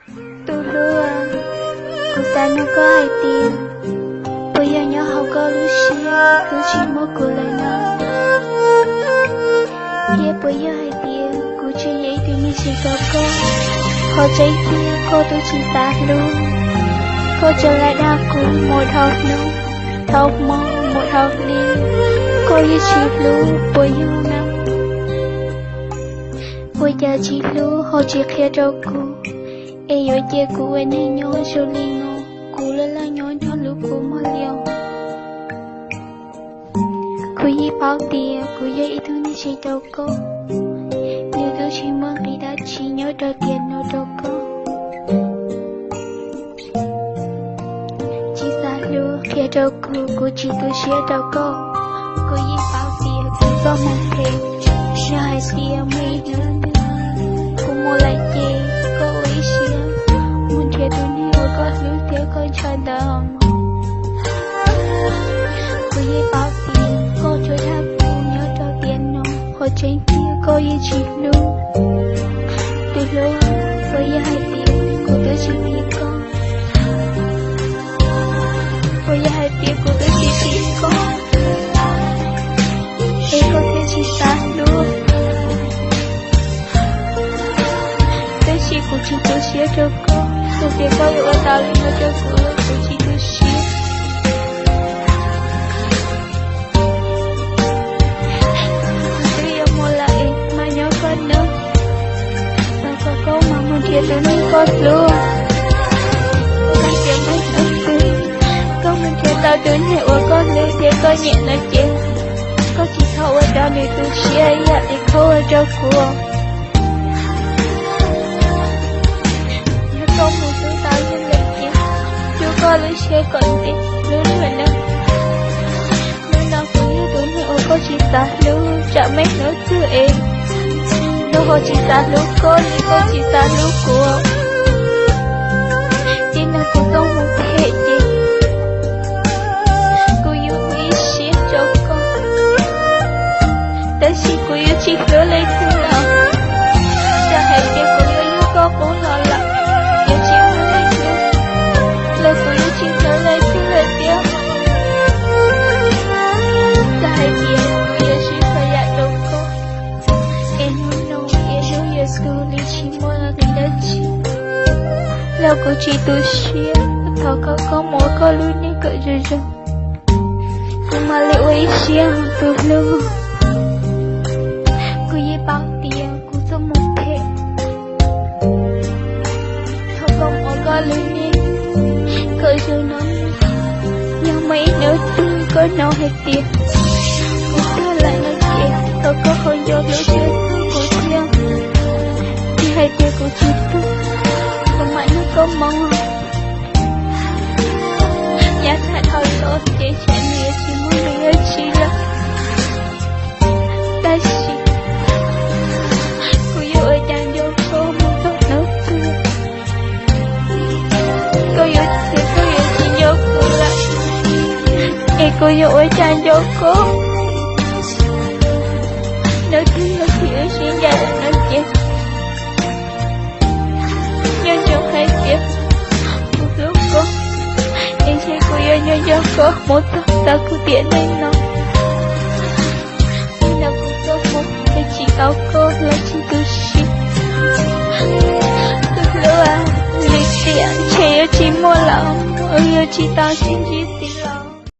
Tus hlub, kuv xav nug koj hais tias, puas yog nyob hauv koj lub siab twb tsis muaj kuv lawm no? Thiab puas yog hais tias kuv tsis yog ib tug neeg zoo rau koj? Qhov tseeb tiag koj twb tsis xav hlub, koj tsuas lam dag kuv mus dhau hnub, dhau hmo, mus dhau hli, koj yeej tsis hlub puas yog na? Ua cas tsis hlub ho tsis qhia rau kuv, es yuav cia kuv ua neeg nyob zoo li no, kuv laj laj nyob nrog lub kua muag li os. Kuv yeej paub tias kuv yog ib tug neeg tsis rau koj, nws twb tsis muaj nqis dab tsi nyob rau tiam no rau koj. Tsis xav hlub qhia rau kuv, kuv tsis tu siab rau koj. Kuv yeej paub tias kuv txoj hmoo phem, yog hais tias muaj ib hnub twg kuv mus lawm ces koj ua ib siab mus nrhiav tus neeg uas koj hlub thiab koj ntshaw ntawd mog. Kuv yeej paub tias koj tsuas dag kuv nyob rau tiam no, qhov tseeb tiag koj yeej tsis hlub. Tus hlub, puas yog hais tias kuv twb tsis hlub koj? Puas yog hais tias kuv twb tsis hlub koj, es koj thiaj tsis xav hlub? Tab sis kuv tsis tu siab rau koj, txawm tias koj yuav ua tau li no rau kuv los kuv tsis tu siab. Kuv twb yuav mus lawm es mas nyob koj nawb, thov kom koj mam mus nrhiav tus neeg koj hlub. Kuv hais tias muaj ib hnub twg koj mus nrhiav tau tus neeg uas koj hlub thiab koj nyiam no ces koj tsis txhob ua rau nws tu siab ib yam li koj ua rau kuv. Yog koj mus hlub tau yog lawm ces rub koj lub siab kom ntev hlub luag nawb. Hnub no kuv yog tus neeg uas koj tsis xav hlub, tsam muaj ib hnub twg es luag ho tsis xav hlub koj li koj tsis xav hlub kuv, ces nrog kuv txoj hmoo phem ces kuv yuav ua ib siab rau koj, tab sis kuv yuav tsis hlub leej twg lawm. Txawm hais tias kuv yuav yug koj qub los lawm, yuav tsis hlub leej twg, los kuv yuav tsis hlub leej twg lawm thiab. Txawm hais tias kuv yuav siv txhua yam rau koj, es hnub no es hnub yuav tu li tsis muaj nqis dab tsi, los kuv tsis tu siab, thov koj, koj mus ua koj lub neej kom zoo zoo. Kuv mam li ua ib siab tus hlub. Kuv yeej paub tias kuv txoj hmoo phem, thov koj mus ua koj lub neej kom zoo no. Yog muaj ib hnub twg koj hnov hais tias kuv tuag lawm no ces thov koj ho nco hlub thiab txhawb kuv thiab. Tsis hais tias kuv tsis tuag, kuv mam nrog koj mus. Yav tag dhau los ces tsam nws yuav tsis muaj nqis dab tsi lawm, tab sis kuv yuav ua cas nco koj mus txog hnub twg? Koj yuav tsis, koj yuav tsis nco kuv lawm, es kuv yuav ua cas nco koj? Hnub twg yog thaum wb sib ncaim lawm no ces nco ntsoov hais tias kuv hlub koj, es ntshe kuv yuav nco nco koj mus txog thaum kuv tiam neej no. Hnub no kuv txoj hmoo es tsis tau koj los tsis tu siab. Tus hlub, lwm tiam ntshe yuav tsis muaj lawm, yuav tsis tau sib ntsib txiv los.